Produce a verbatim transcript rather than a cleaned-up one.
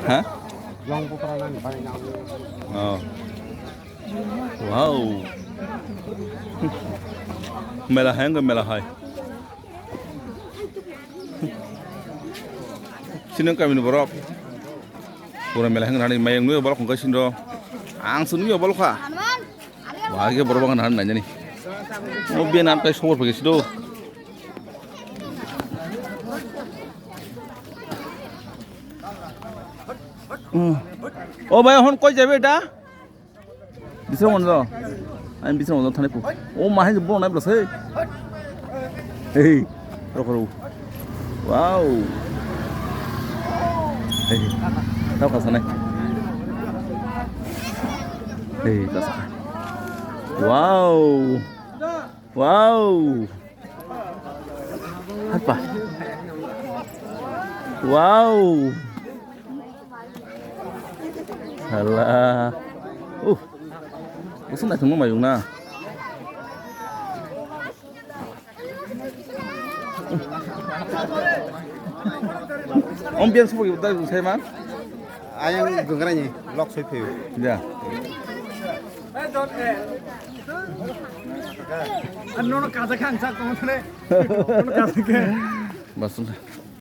Ha? Long buphang nang bai nang. Oh. Wow. Mela hai, wngkha mela hai. Sini kamini borok. Pura mela hai nani mayang nui borok wngkha sini ro. Ang sini nui borok kha. Wah, ke borok nang nani. Oh, biya nam kai sobor pagi sido. Hmm. Oh, bhai, hon koi jabe da? Bisrang wngno. Ani bisrang wngno thani pu. O ma hai bo nai bwsai. Hey. Rokoro. Wow. Hey. Tau ka sanai. Hey, ka sa. Wow. Wow. Apa? Wow. Hala. Uh. Usung naithok mayung na. Om biar supak ibu tadi saya man. Ayang dungrani lok soi phayo. Ya. Ano no kaja khang sak tong thane. Basung.